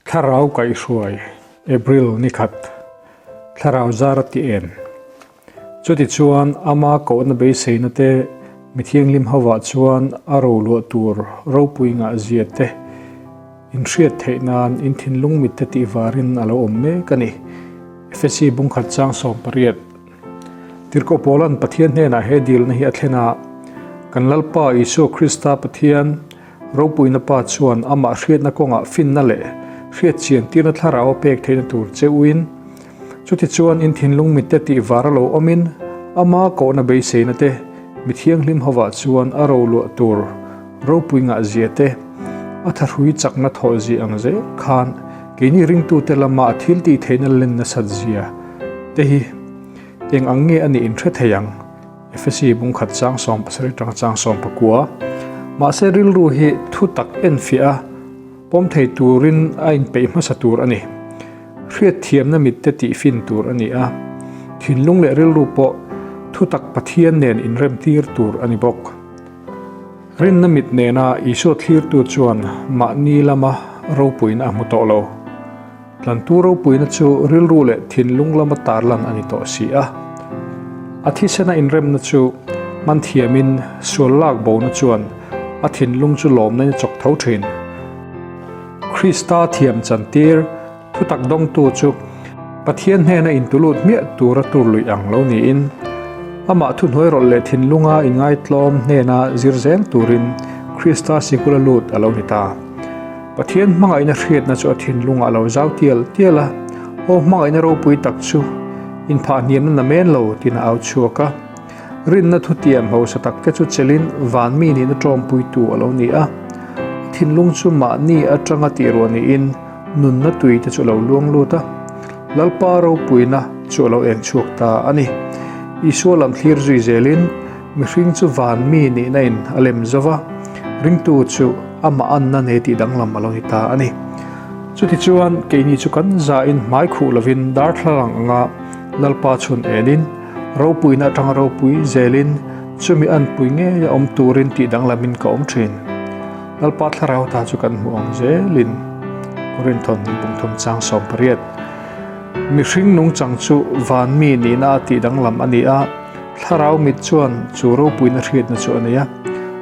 Thlarau kaihhruai, April ni khat, Thlarau zar a ti em? Chutichuan, ama kohna beiseina te, mi thianghlim hovah chuan a roluah tur ropui ngah zia te inhriat theih nan in thinlung mit te tih varin a lo awm mek a ni. Efesi bungkhat chang 18. Tirhkoh Paula'n Pathian hnenah he dilna hi a thlen a, Kan Lalpa Isua Krista Pathian, Ropuina Pa chuan amah hriatna kawngah finna leh hriat chian tirna thlarau a pek theihna tur che uin, chutichuan in thinlung mitte tih var a lo awmin ama kohna beiseina te, mi thianghlim hovah chuan a roluah tur ropui ngah zia te, a thahrui chakna thawh zia ang zel khan keini ringtute lama a thil tih theihna len nasat zia te hi eng ang nge a nih in hre thei ang. Efesi bungkhat chang 70 tang chang 19. Mahse rilru hi thu tak enfiah a, pawm thei turin a inpeih hmasa tur a ni. Hriatthiamna mitte tihfin tur a ni a, thinlung leh rilru pawh thu tak Pathian nen inremtir tur a ni bawk. Rinna mit nena Isua thlirtu chuan mahni lama ropuina a hmu tawh lo. Tlantu ropuina chu rilru leh thinlung lama tarlan a ni tawh si a. A thisena inremna chu hman thiamin sual lak bona chuan a thinlung chu lawmna in a chawk tho thin. Krista thiam chantir thutak dawngtu chu Pathian hnena intulut hmiah tura tur luih ang lo niin, amah thuhnuai rawlh leh thinlunga inngaitlawm hnena zir zel turin Krista sikul a lut a lo ni ta. Pathian hmangaihna hriatna chu a thinlungah a lo zau tial tial a, Aw hmangaihna ropui tak chu inphah hniamna na men lo tiin a au chhuak a. Rinna thutiam hausa takte chu chelin van mi nihna tawmpuitu a lo ni a. A thinlung chu mahni atanga tih ruah niin nunna tui te chu a lo luang lut a, Lalpa ropuina chu a lo eng chhuak ta a ni. Isua lam thlir zui zelin Mihring chu van mi nihna in a lem zo va, ringtu chu amah anna nei tih danglam a lo ni ta a ni. Chutichuan, keini chu kan zain hmai khuh lovin darthlalang anga Lalpa chhun enin, ropuina atanga ropui zelin chumi anpui ngei a awm turin tih danglamin ka awm thin. Lalpa thlarau ta chu kan hmuh ang zelin, Korinthon bungthum chang 18. Mihring nungchang chu van mi nihna a tih danglam a ni a. Thlarau mit chuan chu ropuina hriatna chu a nei a,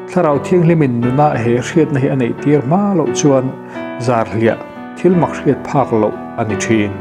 Thlarau Thianghlimin nuna he hriatna hi a neih tir hma loh chuan zar hliah thil mak hriat phak loh a ni thin.